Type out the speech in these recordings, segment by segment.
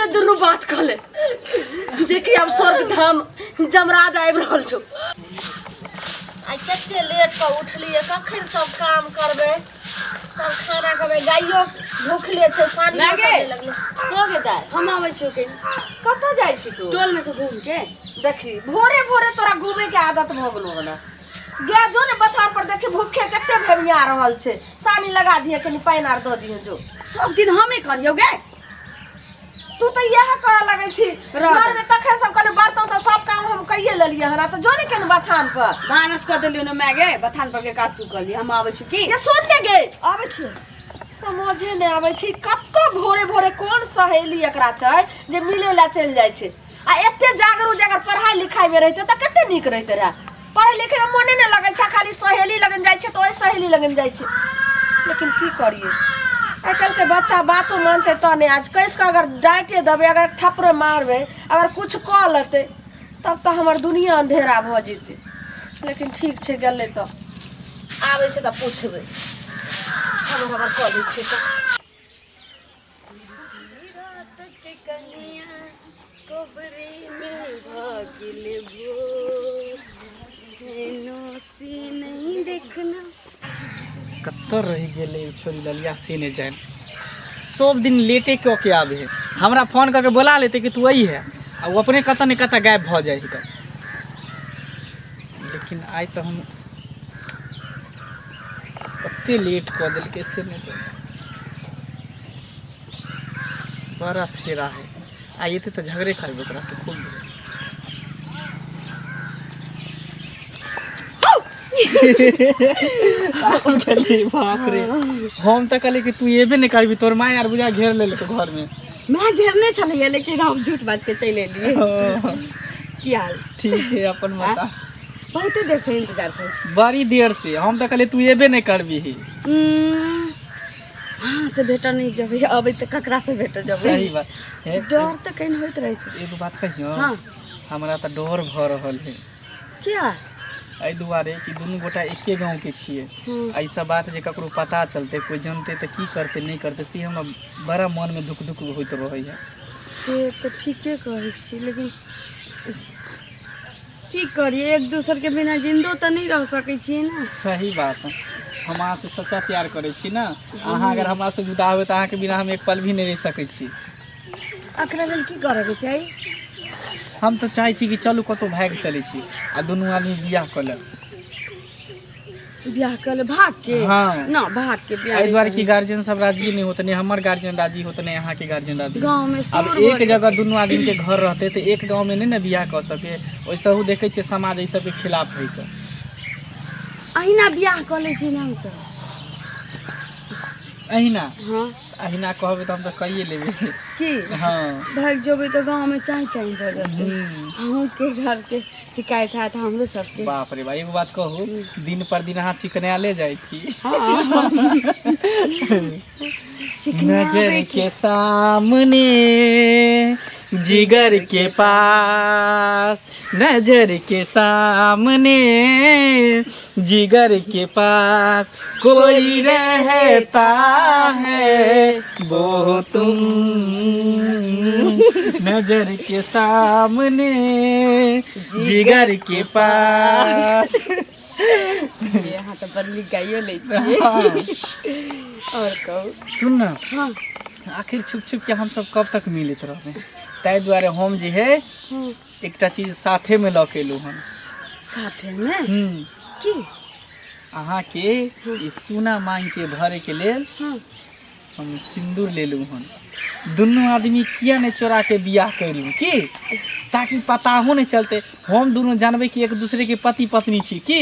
में दुनू बात कऽ ले जे कि आब स्वर्ग धाम जमराज आबि रहल छौ। आइ कते लेट कऽ उठलियै, कखन सब काम करबै, तब खाना खेबै। गाइयो भूखले छै, सानी माय गे। लगलै हो गे दाइ। हम आबै छियौ कनि। कतऽ जाइ छी तू? टोल में से घूम के। देखी, भोरे भोरे तोरा घूमे के आदत भऽ गेलो हन। गे जो ने बथान पर, देखी भूखे कते भेमिया रहल छै, सानी लगा दिहे, कनि पानि आर दऽ दिहे जो। सब दिन हमे करियौ गे? तू तऽ इएह करऽ लगै छी रह घर में। तखन सब कहले बर्तन तऽ सब काम हम कइए लेलियै हन, तऽ जो ने कनि बथान पर। भानस कऽ देलियौ ने माय गे, बथान पर के काज तू कऽ हम आबै छी की। ये सुन ने गे। आबै छी। समझे नहि आबै छै, कतऽ भोरे भोरे कोन सहेली एकरा छै जे मिले लए चलि जाइ छै। आ एते जागरूक जे अगर पढ़ाई लिखाई में रहिते तऽ कते नीक रहिते रहे। पढ़ै लिखै में मोने नहि लगै छै, खाली सहेली लगन जाइ छै तऽ ओहि सहेली लगन जाइ छै। लेकिन की करियै, आइ काल्हिके बच्चा बातो मानतै तऽ नहि। आज कसि कऽ अगर डाँटे देबै, अगर थप्पड़ो मारबै, अगर किछु कऽ लेतै, तब तऽ हमर दुनिया अंधेरा भऽ जेतै। लेकिन ठीक छै, गेलै तऽ आबै छै तऽ पुछबै। हमर हमर कऽ लै छियै तऽ कतऽ रहि गेलै ई छोरी ललिया से नहि जानि। सब दिन लेटे कऽ के आबै है। हमरा फोन कऽ के बोला लेतै कि तू अही है, आ ओ अपने कतऽ ने कतऽ गायब भऽ जाइ है। तऽ लेकिन आइ तऽ हम कते लेट कऽ देलकै से नहि जानि। बड़ा फेरा है, आइ एतै तऽ झगड़े करबै ओकरा से खूब। बाप रे, हम तऽ कहलियै कि तू एबे नहि करबी, तोर माय आर बुझा घेर लेलकै घरमे। माय घेरने छलैया, लेकिन हम झूठ बाजि के चलि एलियै। की हाल? ठीक है, अपन बता। बहुते देर से इंतजार करै छी। बड़ी देर से। हम तऽ कहलियै तू एबे नहि करबी। अहाँ से भेटऽ नहि जेबै अबै तऽ ककरा से भेटऽ जेबै? सही बात हे। डर तऽ कनि होइत रहै छै। एगो बात कहियौ? हँ। हमरा तऽ डर भऽ रहल है। किया? एहि दुआरे कि दुनू गोटा एके गाँवके छियै। एहि सब बात जे ककरो पता चलतै, कोइ जानतै तऽ की करतै नहि करतै, से हमरा बड़ा मनमे धुक धुक होइत रहैए। से तऽ ठीके कहै छी, लेकिन की करियै, एक दोसरके बिना जिन्दो तऽ नहि रह सकै छियै ने। सही बात। हम अहाँसँ सच्चा प्यार करै छी ने। अहाँ अगर हमरासँ जुदा होबै तऽ अहाँके बिना हम एक पल भी नहि रहि सकै छी। एकरा लेल की करऽके चाही? हम तऽ चाहै छी कि चलू कतहु भागि चलै छी आ दुनू आदमी बियाह कऽ लेब। बियाह कऽ ले भाग के? हाँ। ना, भाग के बियाह एहि दुआरे नहि। कि गार्जियन सब राजी नहि होत, नहि हमर गार्जियन राजी होत, नहि अहाँके गार्जियन राजी होत। गाँव में आब शोर एक भऽ जगह दुनू आदमी के घर रहतै तऽ एक गाँव में नहि ने बियाह कऽ सके। ओहिसहु देखै छियै समाज एहि सबके खिलाफ हइ। तऽ अहिना बियाह कऽ लै छी ने हमसब। अहिना? हाँ। अहिना कहबै तऽ हम तऽ कहिए लेबै। की? हाँ। भागि जेबै तऽ गाँव में चाँय चाँय भऽ जेतै। अहूँके घरके शिकायत हैत, हमरो सबके। बाप रे बा, एगो बात कहू, दिन पर दिन अहाँ चिकनायले जाइ छी। नजर के सामने जिगर के पास, नजर के सामने जिगर के पास कोई रहता है वो तुम, नजर के सामने जिगर के पास। अहाँ तऽ बड़ नीक गाइयो लै छियै। हाँ। आओर कहू। सुन न। हाँ। आखिर छुप छुप के हम सब कब तक मिलैत रहबै? ताहि दुआरे हम जे है एकटा चीज साथे में लऽ के एलहुँ हन। साथेमे? हम्म। की? अहाँके ई सोना मांग के भरे के लेल हम सिन्दूर लेलहुँ हन। दुनू आदमी किया नहि चोरा के बियाह कयलहुँ की, ताकि पताहो नहि चलते। हम दुनू जानबै कि एक दूसरे के पति पत्नी छी की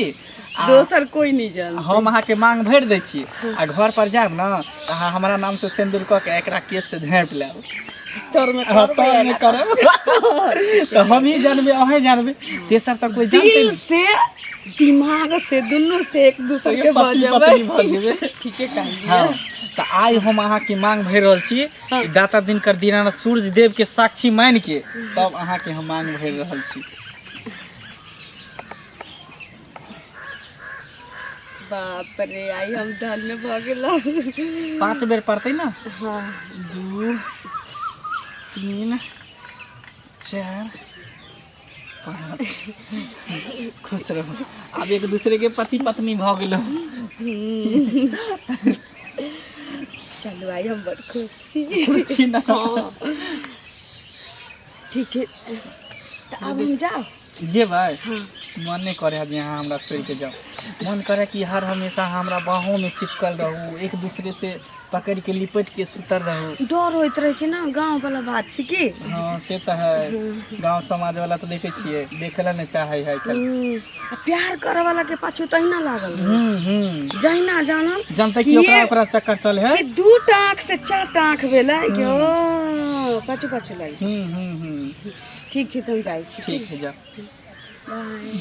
आ दोसर कोई नहीं जानते। हम अहाँके मांग भरि दै छी आ घर पर जायब ने तऽ अहाँ हमरा नाम से सिन्दूर कऽ के एकरा केस से झाँपि लेब। तर में। हाँ, तर में करब तऽ हमही जानबै, अहें जानबै, तेसर तऽ कोइ जानते दिल नहि। से, दिमाग से, दुनू से एक दूसर के भऽ पति जेबै। पत्नी भऽ जेबै। ठीके कहलियै। हाँ, तऽ आइ हम अहाँके मांग भरि रहल छी। ई दाता दिनकर दीनानाथ सूर्य देव के साक्षी मानि के तब अहाँके हम मांग भरि रहल छी। बाप रे, आइ हम धन्य भऽ गेलहुँ। 5 बेर पड़तै ने? हाँ। 2 3 4 5। खुश रहू। आब एक दूसरे के पति पत्नी भऽ गेलहुँ। चलू आइ हम बड़ खुश छी। खुश छी ना? ठीक छै, तऽ आब हम जाउ। जेबै? हाँ। मन नहि करे है जे अहाँ हमरा छोड़ि के जाउ। मन करे कि हर हमेशा हमरा बाहों में चिपकल रहू, एक दूसरे से पकड़ के लिपट के सुतल रहू। डर होइत रहै छै ने, गाँव वाला बात छै की। हाँ से तऽ है, गाँव समाज वाला तऽ देखे छियै, देखे ला नहि चाहे है आइ। आ प्यार करे वाला के पाछू तहिना लागल रहै। हम्म हम्म जहिना जानल जानते कि ओकरा ओकरा चक्कर चल है कि 2 टा आँख से 4 टा आँख भेलै कि ओ पाछू पाछू लागि। हम्म हम्म हम्म ठीक छै, तऽ हम जाइ छी। ठीक है, जाओ,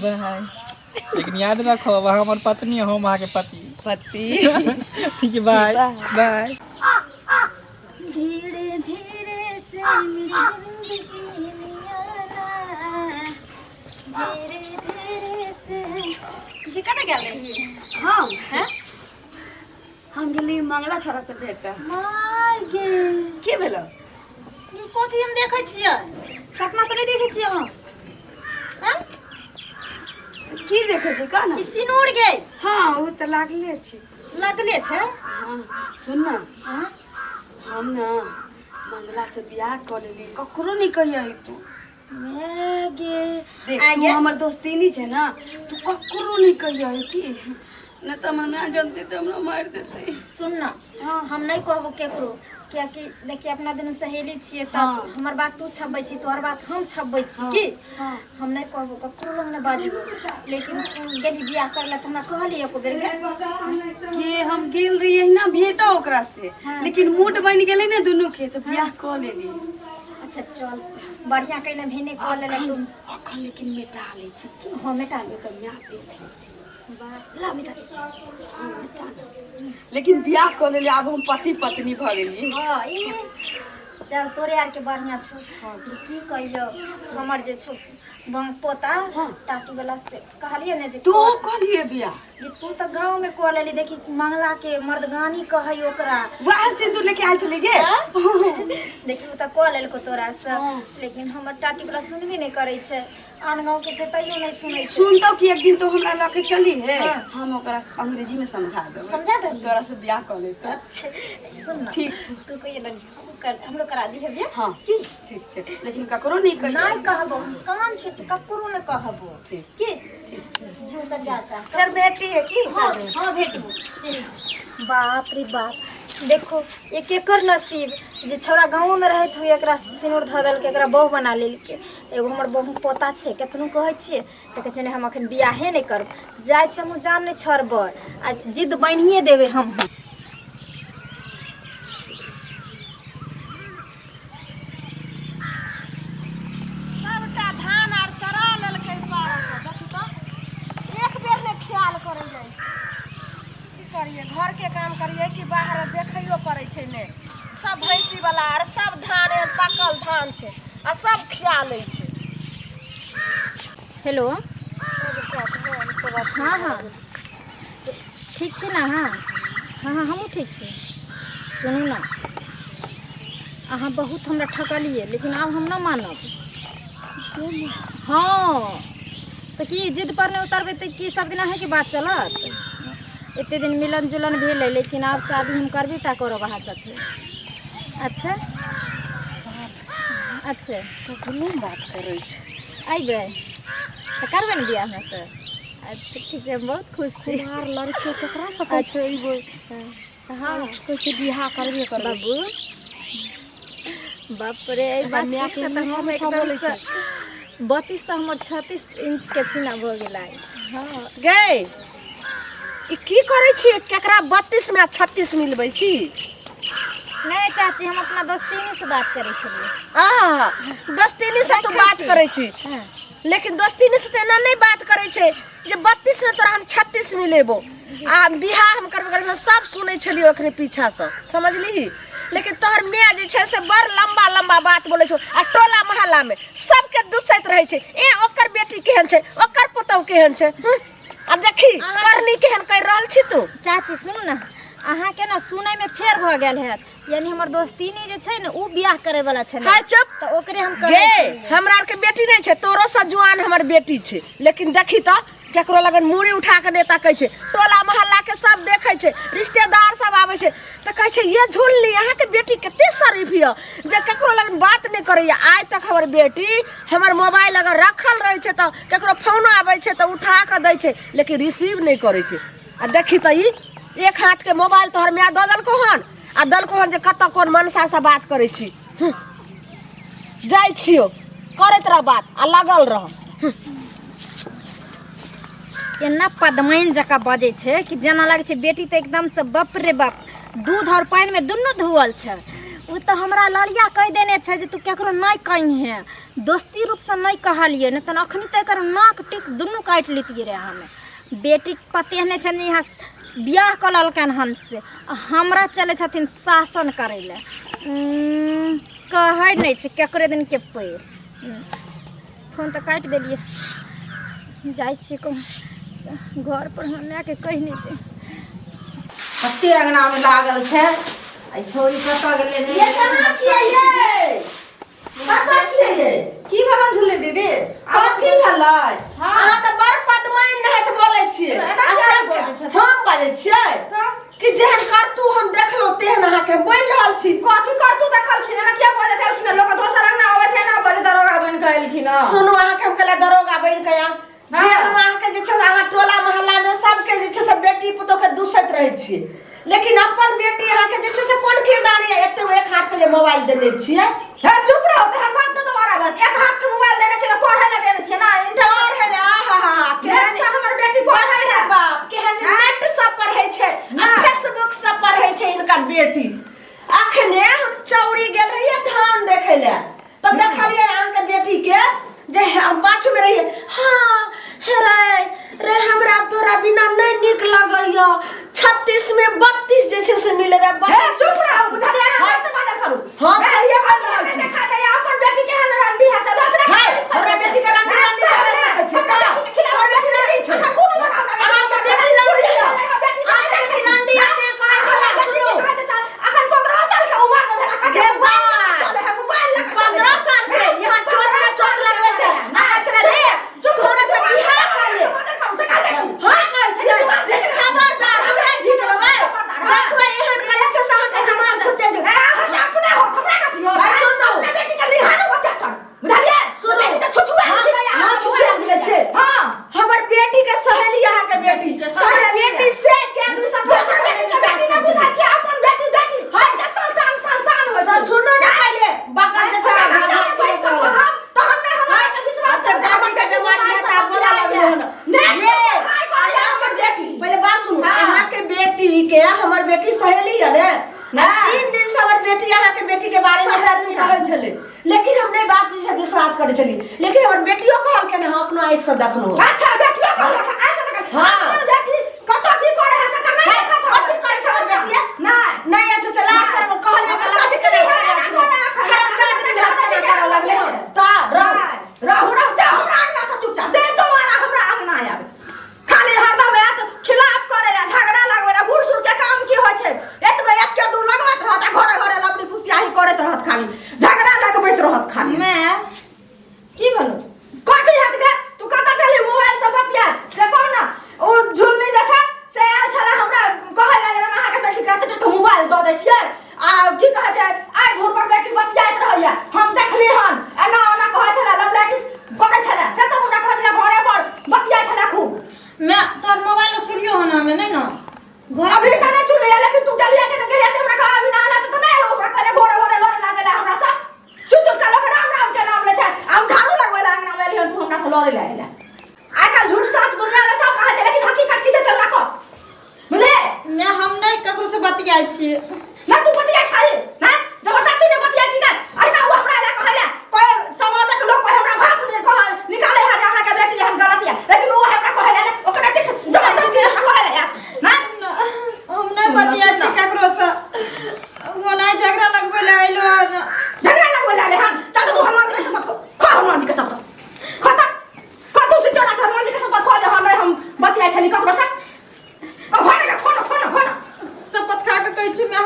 बाय। लेकिन याद रखो, अहाँ हमर पत्नी, हम अहाँके पति। पति। ठीक है, बाय बाय। धीरे धीरे से मेरी जिंदगी में आना, धीरे धीरे से। कतऽ गेल रही? हम हैं, हम गेली मंगला छोरा से भेट। माय गे, की भेलो? ई कथी हम देखै छियै? सपना तऽ नहि देखै छियै हम? आँय? की देखै छी, कह ने। ई सिनूर गे। हाँ, ओ तऽ लागले छै। लगले छै। हाँ, सुन ने। हाँ? हम ने मंगला से बियाह कऽ लेली, ककरो नहि कहियै तू। माय गे। देख, आ तू गे। हमर दोस्तीनी छै ने, तू ककरो नहि कहियै की नहि तऽ हमर माय जानते तऽ हमरा मारि देतै। सुन ने। हाँ। हम नहि कहबो केकरो, कियाकि देखिए अपना दुनू सहेली छियै तऽ हाँ। हमर बात तू छपबै छी, तोहर बात हम छपबै छी। हाँ, की हाँ। हम नहि कहबो, ककरो लग नहि बाजबो। लेकिन तू गेली बियाह करे ला तऽ हमरा कहली एको बेर गे? के हम गेल रहियै ना भेटो ओकरा से। हाँ। लेकिन मूड बनि गेलै ने दुनू के, तऽ बियाह कऽ लेली। अच्छा चल, बढ़िया कइले भेने कऽ लेले तू। अखन लेकिन मेटा लै छी की? हाँ, मेटा ले। तऽ माय देख लेतै। ला मेटा ले। हाँ, मेटा ले। लेकिन बियाह कऽ लेली, आब हम पति पत्नी भऽ गेलियै। हाँ, ई चल तोरे आर के बढ़िया छौ। की कहियो, हमर जे छौ पोता। हाँ। टाटी वाला से कहलियै ने जे तू कहलियै बियाह? जे तू तऽ गाँव में कऽ लेली, देखी मंगला के मर्दगानी कहै ओकरा। वाह, सिंदूर लेके आयल छलै गे। देखी ओ तऽ कऽ लेलको तोरा से। हाँ। लेकिन हमर टाटी वाला सुनबे नहि करै छै, आन गाँव के छै तैयो नहि सुनै छै। सुनतो कि एक दिन तो हमरा लऽ के चली है। हाँ। हम ओकरा अंग्रेजी में समझा देबै। समझा देबही? तोरा से बियाह कऽ लेतै। अच्छा सुन ने। ठीक छै। तू कहिया लग कर, हमरो करा दिहे बियाह। हाँ ठीक छै, लेकिन ककरो नहि कहियै। नहि कहबो, हम कान छुच ककरो नहि कहबो। ठीक। की ठीक छै। जो तऽ जाता। फेर भेटी है की? हाँ हाँ, भेटबो। बाप रे बाप, देखो एक एकर नसीब जे छौड़ा गाँवो में रहैत हुए एकरा सिनूर धऽ देलकै, एकरा बहु बना लेलकै। एगो हमर बहु पोता छै, केतनो कहै छियै तऽ कहै छै नहि, हम अखन बियाहे नहि करब। जाइ छी हमहूँ, जान नहि छोड़बै आ जिद बान्हिए देबै हमहूँ। सबटा धान आर चरा लेलकै पारस। देखू तऽ, एक बेर नहि ख्याल करै जाइ छै। की करियै, घरके काम करियै कि बाहर देखैयो पड़ै छै ने। सब भैंसी वाला आर सब धान एहन पाकल धान छै आ सब खिया लै छै। हेलो। हाँ हाँ, ठीक छी ने अहाँ? हाँ हाँ, हमहूँ ठीक छी। सुनू ने, अहाँ बहुत हमरा ठकलियै, लेकिन आब हम नहि मानब। हाँ तऽ की जिद पर नहि उतरबै तऽ की सब दिन अहाँके बात चलत? एते दिन मिलन जुलन भेलै, लेकिन आब शादी हम करबे टा करब अहाँ साथे। अच्छा अच्छा। कखनो बात करै छै। अयबै तऽ करबै ने बियाह हमरासँ? अच्छा ठीक है, हम बहुत खुश छी। कुमार लड़की केकरा से कहै छै अइबै? हाँ। कहै छै बियाह करबे करबै। बाबू, बाप रे, एहि बात माय सुनि के कऽ तऽ मीठा हम मीठा बोलै एकदमसँ 32 तऽ हमर 36 इंच के सीना भऽ गेल आइ। हाँ। गै, ई की करै छी? केकरा 32 में आ 36 मिलबै छी? नहि चाची, हम अपना दोस्तीनी से बात करै छलियै। आ दोस्तीनी से तू बात करै छी? हाँ। लेकिन दोस्तीनी से तऽ एना नहि बात करै छै जे 32 में तोरा हम 36 मिलेबो आ बियाह हम करबे करबे। सब सुनै छलियै अखने पीछा से, समझलिही? लेकिन तोहर माय जे छै से बड़ लंबा लंबा बात बोलै छौ आ टोला मोहल्ला में सबके दुसैत रहै छै, ए ओकर बेटी केहन छै, ओकर पुतहु केहन छै। आ देखी करनी केहन कर रहल छी तू। चाची सुनू ने, अहाँके ने सुनैमे फेर भऽ गेल हैत। यानी हमर दोस्तीनी जे छै ने उ बियाह करे वाला छलै। हाय चुप। तऽ ओकरे हम कहै गे छलियै। हमरा आरके बेटी नहि छै, तोरो से जुआन हमर बेटी छै, लेकिन देखी तऽ केकरो लगन मूड़ी उठा के नहि तकै छै। टोला मोहल्ला के सब देखै छै, रिश्तेदार सब आबै छै तऽ कहै छै ये झुलनी अहाँके बेटी कते शरीफ यऽ जे केकरो लगन बात नहि करैया। आइ तक हमर बेटी हमर मोबाइल अगर रखल रहै छै तऽ केकरो फोनो आबै छै तऽ उठा कऽ दै छै, लेकिन रिसीव नहि करै छै। आ देखी तऽ ई एक हाथ के मोबाइल तोहर माय दऽ देलकौ हन आ देलकौ हन जे कतऽ कोन मनसासँ बात करै छी। जाइ छियौ, करैत रह बात आ लगल रह। एना पदमैन जकाँ बजै छै कि जेना लागै छै बेटी तऽ एकदमसँ बाप रे बाप दूध आओर पानिमे दुनू धोअल छै। ओ तऽ हमरा ललिया कहि देने छै जे तू केकरो नहि कहिहे, दोस्ती रूपसँ नहि कहलियै, नहि तऽ अखनी तऽ एकर नाक टीक दुनू काटि लेतियै रहए। हमे बेटीके पते नहि छनि यहाँ बियाह कऽ लेलकनि हन से आ हमरा चलै छथिन शासन करै लए। कहै नहि छै केकरे दिनके पैर। फोन तऽ काटि देलियै, जाइ छियै कहूँ घर पर हमरा मायके कहि नहि दे। कते अंगना में लागल छै आ छौरी कतऽ गेलै नहि। ये कहाँ छियै ये? कतऽ छियै ये? की भेलन झुलनी दीदी? कथी भेलै? अहाँ तऽ बड़ पदमाइन रहैत बोलै छियै। एना आ किया सब बजै छथिन? हम बजै छियै कि जेहन करतू हम देखलहुँ तेहन अहाँके बोलि रहल छी। कथी करतू देखलखिन? एना किया बजैत एलखिन? लोक दोसर अंगना अबै छै एना बजै दरोगा बनि कऽ एलखिन। सुनू, अहाँके हम कहले दरोगा बनि कऽ आयब जे हम अहाँके जे छै से अहाँ टोला मोहल्ला में सबके जे छै से बेटी पुतोह के दूसैत रहै छियै, लेकिन अपन बेटी अहाँके जे छै से कोन किरदानी है एते एक हाथ के जे मोबाइल देने छियै। हे चुप रहो, तेहन बात न दोबारा बात। एक हाथ के मोबाइल देने छियै तऽ पढ़ै लए देने छियै ना इंटर पढ़ै लए। आहा हा हा, केहन नेट से हमर बेटी पढ़ै है। बाप केहन नेट सब पढ़ै छै आ फेसबुक सब पढ़ै छै हिनकर बेटी। अखने हम चौरी गेल रहियै धान देखै लए तऽ देखलियै अहाँके बेटी के जे हम पाछू में रहियै, हाँ हे रे रे हमरा तोरा बिना नहि नीक लगैया, 36 में 32 जे छै से मिलेबै। हे चुप रहो, बुझलियै? अहाँ बात नहि बाजल करू। हम सहिए बाजि रहल छी। देखा दैया अपन बेटी केहन रंडी है से दोसरा हे, हमरा बेटी के रंडी रंडी नहि सकै छी तऽ हमर बेटी रंडी छै। अहाँके बेटी रंडी यऽ। अहाँके बेटी रंडी यऽ तें कहै छलै। सुनू, अखन 15 साल के उम्र में भेला कते गे मोबाइल लऽ बा। कऽ चले है, मोबाइल लऽ कऽ चले 15 साल के यहाँ चोच के चोच लगबै छै। अहाँ छलै रे तोरा से बियाह कर ले। हाँ कहै छियै खबरदार हमरा झीक लेबै, देखबै एहन करै छै से अहाँके दिमाग घुटते जेतै। सुनू, हाँ, छुछुआल मिलै छै। हमर बेटी के सहेली अहाँके बेटी, हमर बेटी से के आदमी सब सुनू ने, पहिले बकर जे छै भगवान के कहलक। अते दादी के बीमारी है तऽ आब बोलऽ लगलहुँ हन। ये, पहिले बात सुनू, अहाँके बेटी के हमर बेटी सहेली है ने, 3 दिन से हमर बेटी अहाँके बेटी के बारे में हमरा तू कहै छलै, लेकिन हम नहि बात से विश्वास करै छली, लेकिन हमर बेटियो कहलकै ने, हम अपनो आँखि से देखलहुँ। अच्छा बेटियो कहलक आँखि से देखल। हाँ। अपन बेटी कतऽ की करै है से तऽ नहि देखत होत। कथी करै छै हमर बेटिया? नहि। नहि अच्छा चला सर कहलियै तऽ लास्ट के नहि खराब कर देने हाथ केना करऽ लगलै हन। तऽ रहू। रहू रहू जा हमरा अंगना से चुपचाप दे दोबारा हमरा अंगना आबे। खाली हरदम आयत खिलाफ करे ला, झगड़ा लगवे ला। बूढ़ सूढ़ के काम की होइ छै? एतबे एक के दू लगबैत रहत आ घरे घरे लबड़ी फुसियाही करैत रहत, खाली झगड़ा लगबैत रहत खाली। माय की भेलो? कथी हेत गे? तू कतऽ छली मोबाइल से बतिया से कह ना। ओ झुलनी जे छै से आयल छलै हमरा कहै ला जे अहाँके बेटी के एते तऽ मोबाइल दऽ दै छियै आ की कहै छै आइ घूर पर बेटी बतियाइत रहैया, हम देखली हन एना ओना कहै छलै, लवलाइटिस करै छलै, से सब हमरा कहै छलै, घरे पर बतियाइ छलै खूब। माय तोहर मोबाइल छुलियो हन हमे नहि ने घर अभी तऽ नहि छुलियै, लेकिन तू गेलियै कि नहि गेलियै से हमरा कह। अभी ना आना तऽ नहि एलौ। हमरा कहले घरे घरे लड़े लागल हमरा सब सुति उठि कऽ लोक राम राम के नाम लै छै। हम झाड़ू लगबै लए अंगना मे एलियै, तू हमरा से लड़े लए एलै। आइ काल्हि झूठ साच दुनिया मे सब कहै छै, लेकिन हकीकत की छै तोरा कह, बुझले? माय हम नहि ककरो से बतियाइ छियै। ना तू बतियाइ छही ना, जबरदस्ती ने बतियाइ छी ने। अरे ना ओ हमरा लए कहै लए कोइ समाजक लोक कोइ हमरा बाप ने कह निकाले है जे अहाँके बेटी एहन गलत यऽ, लेकिन ओ हमरा कहै लए ओकरा देख जबरदस्ती कहै लए ना। हम नहि बतियाइ छी ककरो से, ओना झगड़ा लगबै लए अयलहुँ हन। झगड़ा लगबै लए अयलै हन? चल तू हनुमान जी के शपथ खो, खो हनुमान जी के शपथ खो, तऽ खो तुलसी चौरा छै, हनुमान जी के शपथ खो जे हँ नहि हम बतियाइ छली ककरो से। खो ने, खो ने, खो ने, खो ने। शपथ खा कऽ कहै छी माय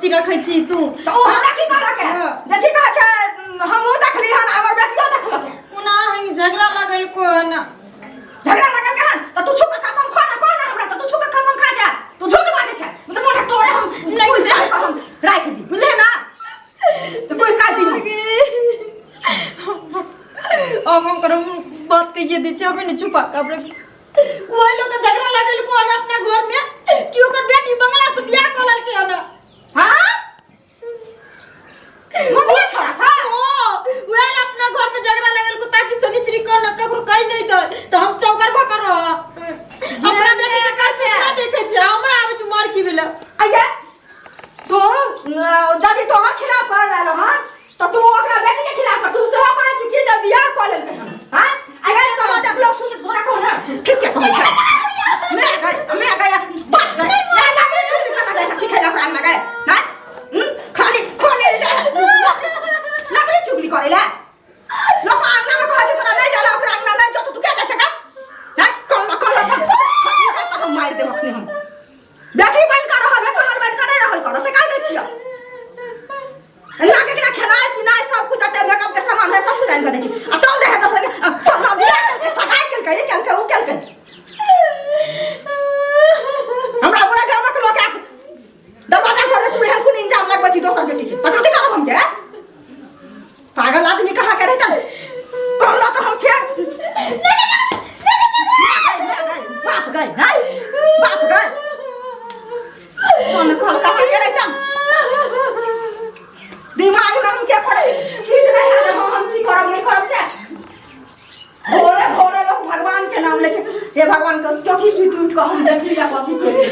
दोस्ती रखै छी तू। तऽ ओ हमरा की कहलक है जे की कहै छै, हमहूँ देखली हन, हमर बेटियो देखलक। ओना ही झगड़ा लगल को ना। झगड़ा लगल हन तऽ तू छुक कसम खा ना, कह ना हमरा, तऽ तू छुक कसम खा जा, तू झूठ बाजै छै। मतलब मोटा तोरे हम नहीं। कोई काट कऽ हम राखि दी, बुझले ना? तऽ कोई काट दी हम। अब हम करो बात कहिए दै छी, हमें नहीं छुपा के रख। वही लोग के झगड़ा लगल को अपना घर में कि ओकर बेटी बंगला से बियाह कऽ लेलकै हन। हाँ? मंगला छोड़ा सा? ओ वह ना अपना घर में झगड़ा लगल को ताकि सनिचरी कर ना ककरो कहि नहीं दे, तो हम चौकर भकर रह अपना बेटी के करते ना देखे छै, हमरा आबै छै मार की भेलै। आइए तू जदि तोहर खिलाफ कर रहल हन तऽ तू ओकरा बेटी के खिलाफ कर, तू सेहो कहै छी कि जे बियाह कऽ लेलकै हन। हाँ, अगर समाजक लोग सुन तोरा कहो ना ठीक के कहै छै। मैं गए, मैं गए, बात गए ना ना चुप कर दे, सिखेला ओकरा अंगना गए ना। खाली खोले लकड़ी चुगली करेला लोक अंगना में कहै छै तोरा नहीं जाला ओकरा अंगना नहीं जो, तू के जा छै का? हैं, कौन कौन तो हम मारि देब अखने। हम बेटी बन कर रहल, कहल बन कर नहीं रहल करो से कह दै छियै। लागे एकरा खेनाइ पिनाइ सब कुछ अते मेकअप के सामान है सब कुछ आनि कऽ दै छी, आ तब देखै दोसर के फलना बियाह केलकै, सगाइ केलकै, ई केलकै, उ केलकै। हमरा पूरा गामक लोक आयत दरवाजा पर जे तू एहन कोन इंजाम लगबै छी दोसर बेटी के, तऽ कथी करब हम के? पागल आदमी कहाँ के रहतै? कहलहुँ तऽ हम फेर बाप गए, नहीं बाप गए, सोन कहल कहाँ के रहतै? दिमाग में हम के पड़े चीज नहीं है, हम की करब नहीं करब से। भोरे भोरे लोग भगवान के नाम ले छै, हे भगवान के कथी सुति उठि कऽ हम देखली आ कथी केली।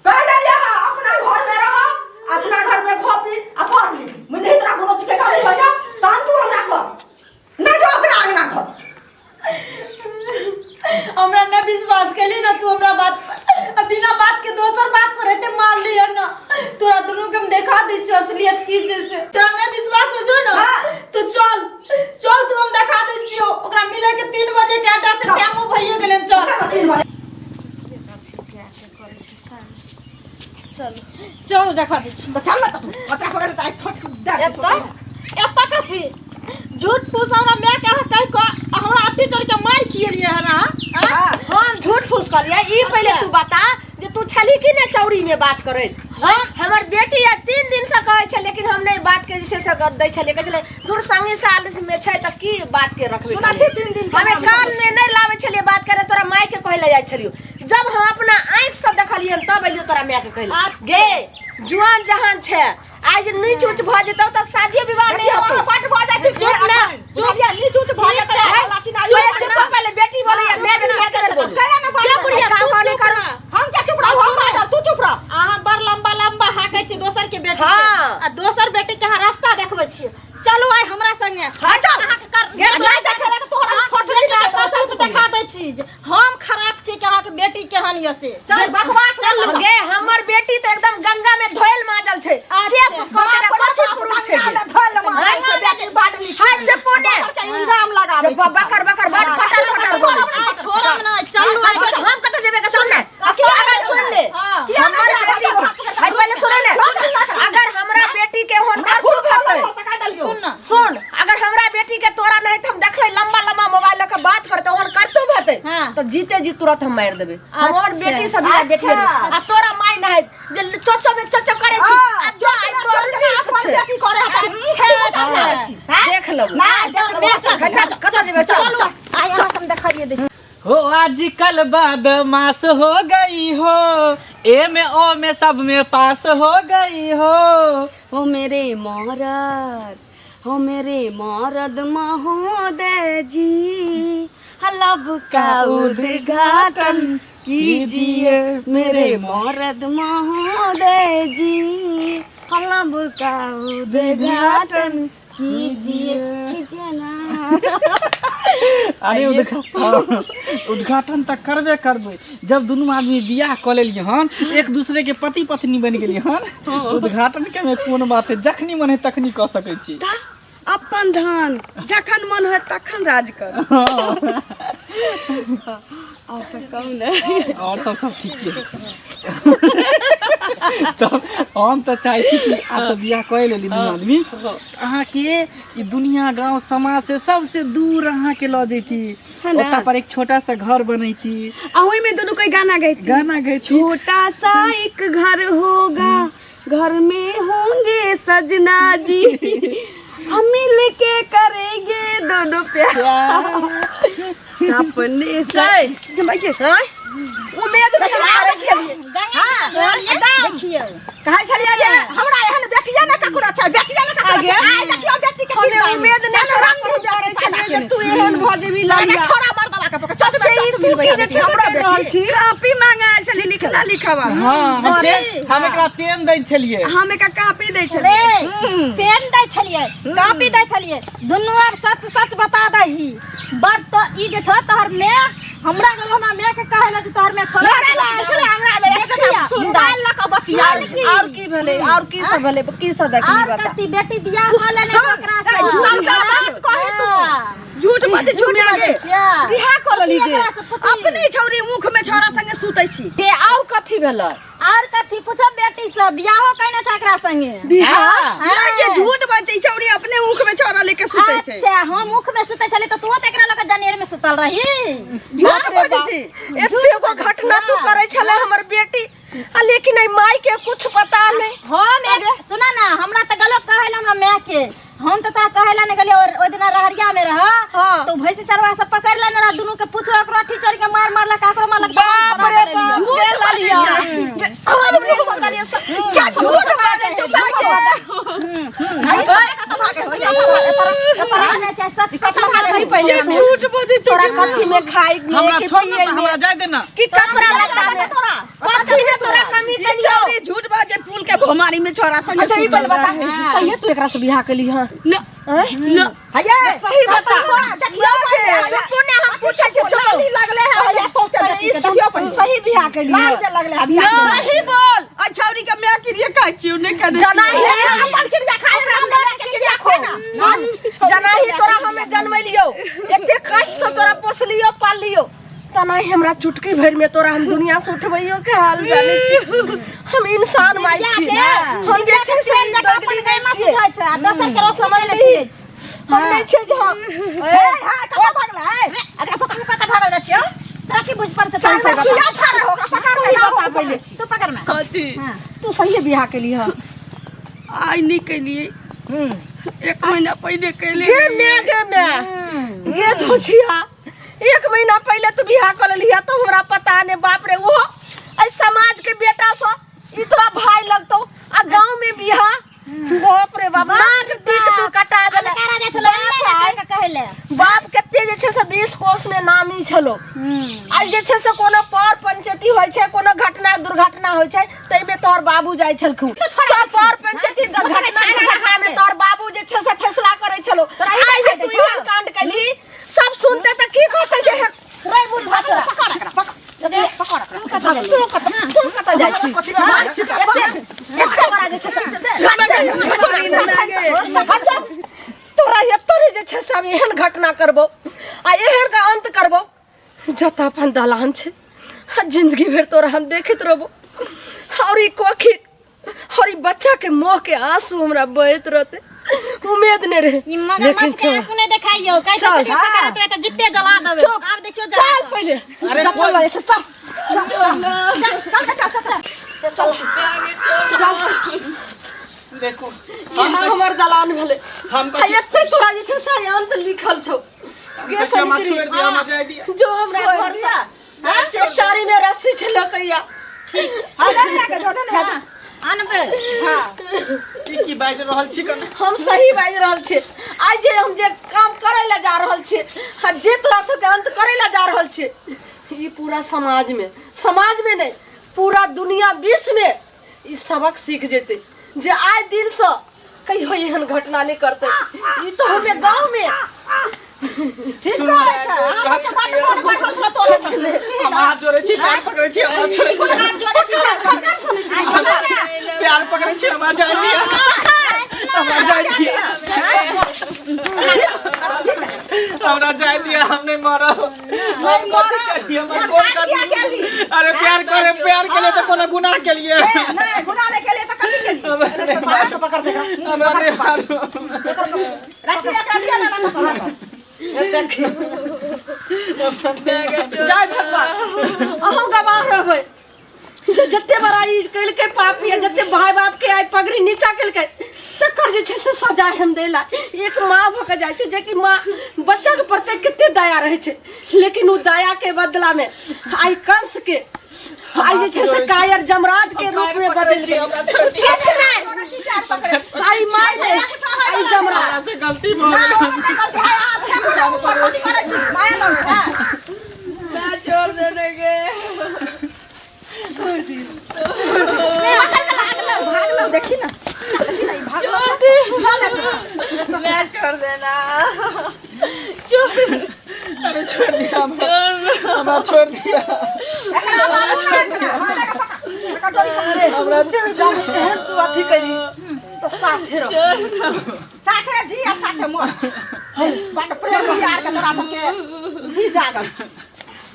कह देलियै हँ, अपना घर में रह, अपना घर में खा पी आ पढ़ ली, बुझलिही? तोरा कोनो चीज के कमी होइ छौ तहन तू हमरा कर, नहि जो अपना अंगना घर। हमरा न विश्वास कैली ना तू हमरा बात पर, आ बिना बात के दोसर बात पर एते मार ली ना। तोरा दुनू के हम देखा दै छियो असलियत की छै से। तोरा न विश्वास हो जो ना हाँ। तो चल चल तू, हम देखा दै छियो। ओकरा मिले के 3 बजे के अड्डा छै, चल। टाइमो भइए गेलै, चल। चल, 3 बजे। चल चल, देखा दै छी। तऽ चल ना, तऽ तू बच्चा पकड़ तऽ आइ ठोक दे। एतऽ एतऽ कथी झूठ फूस हमरा माय के अहाँ कहि कऽ हमरा अट्टी चढ़ के मारि खिएलियै हन अहाँ? आँय? हम झूठ फूस कहलियै ई पहिले अच्छा। तू बता जे तू छली कि ने चौरी में बात करैत? हम हमर बेटी आ 3 दिन से कहै छै, लेकिन हम नहीं बात के जे छै से दै छलियै, कहै छलै दूर संगी साल में छै तऽ की बात के रखबै। सुनै छी, 3 दिन के हमे नाम। कान में नहीं लाबै छलियै बात करे, तोरा माय के कहै लए जाइ छलियो। जब हम अपना आँखि से देखलियै तब एलियो तोरा माय के कहै लए। अच्छा। गे जुआन जहान छै, आइ जे नीच उच भऽ जेतौ तऽ शादियो विवाह नहीं देखियौ, होतौ। अहाँ बड्ड भऽ जाइ छी। चुप ना, चुप, नीच ऊँच भऽ ठीक जेतै, छै। लाची नाली चुप चुप, पहिले बेटी बोलैया, माय बेटी के बेर बोलू। कैला ना बात क्या बुढ़िया, काम तू नहीं चुप कर। रह। हम क्या चुप रहू? हम बाजब, तू चुप रह। अहाँ बड़ लंबा लंबा हाकै छी दोसर के बेटी के। हाँ। आ दोसर बेटी के अहाँ रास्ता देखबै छियै। चलू आइ हमरा संगे। हाँ, चल। अहाँके कर गेट नहीं देखेला तऽ तोहरा अहाँके फोटो बेटी के खिला देबौ, करतूत चल तू। देखा दै छी जे हम खराब छी कि अहाँके बेटी केहन यऽ से। चल, बकवास चलू। चल। गे हमर बेटी तऽ एकदम गंगा में धोयल माजल छै। अच्छा। के कहतै रे, कथी पुरुष छै जे? हाय चपोने। इंजाम लगाबै छी। बकर बकर बड़ फटर फटर बोलै छै। आ, छोड़ब ना, चलू आइ। हम कतऽ जेबै के? सुन ने, अगर सुन ले हाँ। हमर बेटी के, हाय पहिले सुन ने, अगर हमरा बेटी के होन करतूत होतै, सुन ना। सुन, अगर हमरा बेटी के तोरा नहीं तऽ हम देखबै लंबा लंबा मोबाइल लऽ के बात करतै, ओहन करतूत हेतै हाँ। तऽ जीते जी तुरंत हम मारि देबै। हम और अच्छा। बेटी से बियाह बेटी अच्छा। आ तोरा माय नहीं जे चोचो में चोचो करै छी। हाँ, आ जो आइ तोर नीक छै। बेटी करे हतै। अच्छा, अच्छा। देख लेबै। ना देख लेबै। चल, कतऽ जेबै? चल। चलू आइ अहाँके हम देखाइए दै छी। हो आजकल बदमाश हो गई हो, ए में ओ में सब में पास हो गई हो। हो मेरे मरद, हो मेरे मरद महोदय जी, लब का उद्घाटन कीजिए। मेरे मरद महोदय जी, लब का उद्घाटन कीजिए, कीजिए ना। अरे उद्घाटन तऽ करबे करबै। जब दुनू आदमी बियाह कऽ लेलियै हन, एक दूसरे के पति पत्नी बनि गेलियै हन, उद्घाटन के में कोन बात है? जखनी मन है तखनी कऽ सकै छी। ता अपन धन जखन मन है तखन राज कर। और सब कहू ने। और सब सब ठीक है। तऽ हम तऽ चाहै छी कि आब तऽ बियाह कऽ लेली दुनू आदमी। अहाँके ई दुनिया गांव समाज से सबसे दूर अहाँके लऽ जैती। है ना? ओतऽ पर एक छोटा सा घर बनैती। आ ओहिमे दुनू कोई गाना गैती। गाना गैती। छोटा सा एक घर होगा, घर में होंगे सजना जी, हम मिल के करेंगे दोनों प्यार। सपने से भाई से उम्मीद नहीं करै छलियै। देखियौ। कहै छलियै जे हमरा एहन बेटिया ने ककरो छै, बेटिया ने ककरो छै। आइ देखियौ बेटी के। हमे उम्मीद नहीं तोरा पर करै छलियै जे तू एहन भऽ जेबही ललिया। छोरा मर्दवा के पकड़ चच से ई में तू की जे छै से हमरा कहि रहल बेटी छी? कॉपी मांगायल छली लिखना लिखवा। हाँ, हम एकरा पेन दै छलियै। हम एकरा कॉपी दै छलियै। रे, पेन दै छलियै, कॉपी दै छलियै। दुनू आब सच सच बता दही। बड़ तो ई जे छौ तोहर my, हमरा गेलो हमरा my के कहै ला जे तोहर my छोड़ा लड़े ला आयल छलै हमरा में देखिया, मोबाइल लऽ कऽ बतियाल। और की भेलै? और की सब भेलै? की सब देखली और बता। कथी, बेटी बियाह कऽ लेने सुन, ओकरा ए, से। झूठ सबटा बात कही तू। हाँ। झूठ बजै छौ my गे। छियै। बियाह कऽ लेली गे? एकरा से पुछी। अपने छौरी मुख में छोरा संगे सुतै छी। के और कथी भेलै? और कथी पूछो बेटी से, बियाहो कइने छै एकरा संगे? बियाह? हाँ। माय के झूठ बजै छौरी, अपने मुख में छोरा लेके सुतै छै। अच्छा, हम मुख में सुतै छली तऽ तू तऽ एकरा लऽ कऽ जनेर में सुतल रही। झूठ बजै छी। एते गो घटना तू करै छले हमर बेटी, आ लेकिन एहि माई के कुछ पता नहीं। हम एक सुना ना, हमरा तऽ गलो कहै ला हमरा my के, हम तऽ तोरा कहै ला नहि गेलियै। और ओहि दिना रहरिया में रह। हाँ। तो भैंस चरवा सब पकड़ लेने रह, दुनू के पूछो, एकरो अठी चोरी के मार मारलक, एकरो मारलक। बाप रे बाप। झूठ गे बजै ललिया। छै। हम नहि सोचलियै क्या झूठ बजै छौ माय गे? सच सच कही पहिले। के झूठ बजै छौ? तोरा कथी में खाई में हमरा कि छोड़ ना पिए तऽ हमरा में जाय दे ना। कि कपड़ा लत्ता में कथी में तोरा कमी ई कलियो? छौरी झूठ बजै, पुल के भोमारी में छोरा संगे अच्छा, ई सुतल पहिले बता, रहै। सही है तू एकरा से बियाह केली? हां। न न। हये। सही बता। देखियौ। चुप ने, हम पूछै छी, चुप। लाली लगले है हये सौंसे बेटी के, देखियौ पहिले। सही बियाह केली? लाल जे लगले है बियाह। सही बोल। आ छौरी के my क्रिया खाइ छियौ नहि खाइ। जना ही अपन क्रिया खा ले, हमरा my के क्रिया खो ना। जना ही तोरा हमे जन्मेलियौ, एते कष्ट से तोरा पोसलियौ पाललियौ, तना ही हमरा चुटकी भरि में तोरा हम दुनिया से उठबैयो के हाल जानै छी। हम इंसान माय छी, हम जे छै से दगली नहि छियै। दोसर के रोशनी समझली? हम नहि छै जे हम ए हां, कतऽ भागलै? एकरा पकड़, कतऽ भागल जाइ छियौ? तोरा की बुझ पड़तै? सही सुइया बता। फाड़े होगा, पकड़ सही के लाओ। बता पहिले। तू पकड़ में। कथी? तू सही बियाह केली? हँ। आइ नहि केलियै, एक महीना पहिले केलियै। गे my, गे my, गे धोछिया, एक महीना पहिले तू बियाह कऽ लेलिहा तऽ हमरा पता नहि। बाप रे, ओहो एहि समाज के बेटा सँ, ई तोरा भाई लगतौ, आ गाँव में बियाह। बाप रे बाप, नाक टीक तू कटा देले। करा जाइ छलै बाप आइ कहै ले। बाप कते जे छै से 20 कोस में नामी छलो। आइ जे छै से कोनो पर पंचायती होइ छै, कोनो घटना दुर्घटना होइ छै, ताहिमे तोहर बाबू जाइ छलखुन। सब पर पंचायती घटना दुर्घटना में तोहर बाबू जे छै से फैसला करै छलो। आइ जे तू एहन कांड कैली, सब सुनते तऽ की कहते जे रे बुढ़वा तोरा। तू कतऽ, तू कतऽ जाइ छी? एते एते बड़ा जे छै से अच्छा, तोरा एतरे जे छै से हम एहन घटना करबो आ एहन के अंत करबो, जतऽ अपन दलान छै आ जिंदगी भरि तोरा हम देखैत रहबो, और ई कोखि और ई बच्चा के मोह के आंसू हमरा बहैत रहते। उम्मीद नहीं रहे। ई मगरमच्छ लेकिन के चल। आंसू नहीं देखाइयो कैसे। चल। चल पकड़त रहे त जित्ते जला देबे। चुप। आब देखियो जला चल कऽ। पहिले। अरे चप्पल कोई- लए छै, चल चल चल। देखू। इएह हमर दलान भेलै। हम आ एते तोरा जे छै से अंत लिखल छौ गे। हमरा सनिचरी छोड़ि दिअ, हमरा जाय दिअ। जो हमरा घर से चारी में रस्सी छै लकैया। आन बे। की की बाजि रहल छी कने? हम सही बाजि रहल छी। आइ जे हम जे काम करै लए जा रहल छी आ जे तोरा सबके अंत करै लए जा रहल छी, ई पूरा समाज में, समाज में नहि, पूरा दुनिया विश्व में ई सबक सीख जेतै जे आइ दिनसँ कहियो एहन घटना नहि करतै। ई तऽ हमे गाँव में ठीक कहै छै अहाँ सबके बड्ड मोन बढ़ल छल तोरा सबके। हम हाथ जोड़ै छी, पैर पकड़ै छी, हमरा छोड़ि दिअ। हाथ जोड़ै छी, प्यार पकड़ै छी, हमरा जाय दिअ, हमरा जाय दिअ, हमरा जाय दिअ। हम नहि मरब। हम कथी करी? हमर कोन गलती? अरे प्यार करे, प्यार के लिए तऽ कोनो गुनाह के लिए? नहि, गुनाह। अरे पकड़ के पकड़ दे हमरा नहीं मारू। रस्सी एकरा दिया ना ना पकड़। देखी जय भगवान, अहूँ गवाह रहबै जे जते बड़ाई केलकै पापी आ जते भाई बाप के आइ पगड़ी नीचा केलकै तकर जे छै से सजा हम देला। एक माँ भऽ के जाइ छै जेकि माँ बच्चा के प्रति कते दया रहै छै, लेकिन ओ दया के बदला में आइ कंस के आइ जे छै से कायर जमराज के रूप में बदलि गेल। किछु नहि, आइ माय नहि, आइ जमराज। हमरा से गलती भऽ गेल। छोड़ देने के। देखी ना, मैं छोड़ देना। अरे छोड़ दिया हमरा, हमरा छोड़ दिया, हमरा छोड़ दिया। एहन तू अथी करी तऽ साथे रह, साथे जी आ साथे मोर। बड प्रेम प्यार के तोरा सबके ही जागल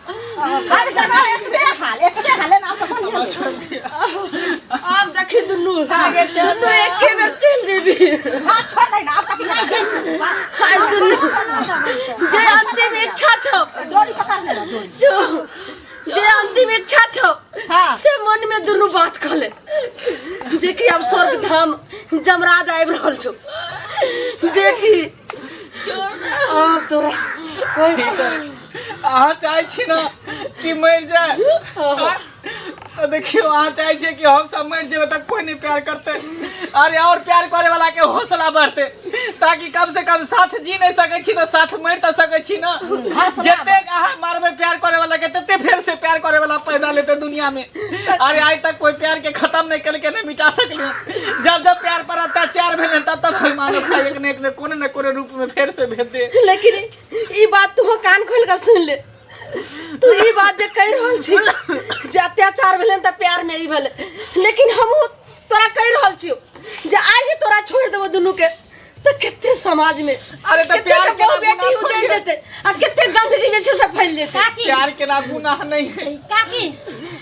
हर जगह। एकबे हाल, एकबे हाल ना तो बढ़िया। आब देखी दुनू दुनू एके बेर चलि जेबी। हां, छोड़ दे ना, आब तक नहीं। आइ दुनू जे अंतिम इच्छा छौ, डोरी पकड़ ले डोरी। जो जे अंतिम इच्छा छौ हाँ। से मन में दुनू बात कहले जे कि आब स्वर्ग धाम जमराज आबि रहल छौ। देखी आब तोरा कोई ठीक है, अहाँ चाहै छी ना कि मरि जाए? तो देखियो, अहाँ चाहै छियै कि हम सब मरि जेबै तऽ कोई नहीं प्यार करते। अरे और प्यार करे वाला के हौसला बढ़ते, ताकि कम से कम साथ जी नहीं सकै छी तऽ साथ मरि तऽ सकै छी ना। जतेक अहाँ मारबै प्यार करे वाला के, तते फेर से प्यार करे वाला पैदा लेते दुनिया में। अरे आइ तक कोई प्यार के खत्म नहीं कलके, नहीं मिटा सकले। जब जब प्यार पर अत्याचार भेलै तब तब कोई मानव एक ने एक ने कोनो ने कोनो रूप में फेर से भेज दे। लेकिन ई बात तू कान खोल के सुन ले, तू ई बात जे कहि रहल छी जे अत्याचार भेलै तऽ प्यार में ई भेलै, लेकिन हमहूँ तोरा कहि रहल छियौ जे आइ ही तोरा छोड़ि देबो दुनू के तऽ कते समाज में अरे तऽ कते प्यार के केना बहु बेटी गुनाह उजड़ि थोड़ी है? जेतै आ कते गंदगी जे छै से फैल जेतै। काकी, प्यार केना गुनाह नहीं है। काकी,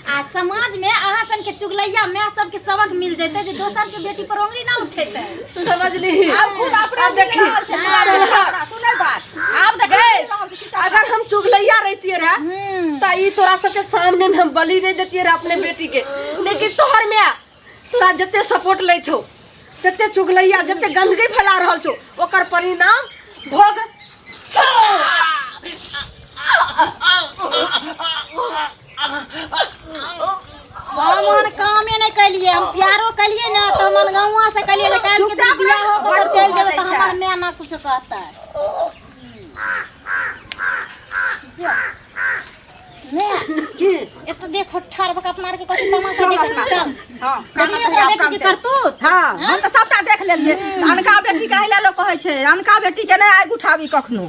आ समाज में अहाँ सन के चुगलैया माय सबके सबक मिल जैते जे दोसर के बेटी पर उंगली ना उठेते। समझली? आब खुद अपने आब देखी, रहल छै, चल हट। तू नहीं बात आब देख गए। रहल छै, चुपचाप। अगर हम चुगलैया रहतियै रहे तऽ ई तोरा सबके सामने में हम बलि नहीं देतियै रहे अपने बेटी के, लेकिन तोहर माय तोरा जते सपोर्ट लै छौ तते चुगलैया जते गंदगी फैला रहल छौ ओकर परिणाम भोग। हम ओहन कामे नहि केलियै, हम प्यारो केलियै ने तऽ हमर गाँवा से केलियै ने। काल्हि के दिन बियाह हो के चलि जेबै तऽ हमर माय ना कुछ कहतै। एक तो देखो ठाड़ भऽ के अपना आरके कथी तमाशा देखै छी। चल। हाँ, देखलियै ओकरा बेटी के करतूत? हाँ, हम तऽ सबटा देख लेलियै। अनका बेटी के अहिला लोक कहै छै, अनका बेटी के नहि आगि उठाबी कखनो।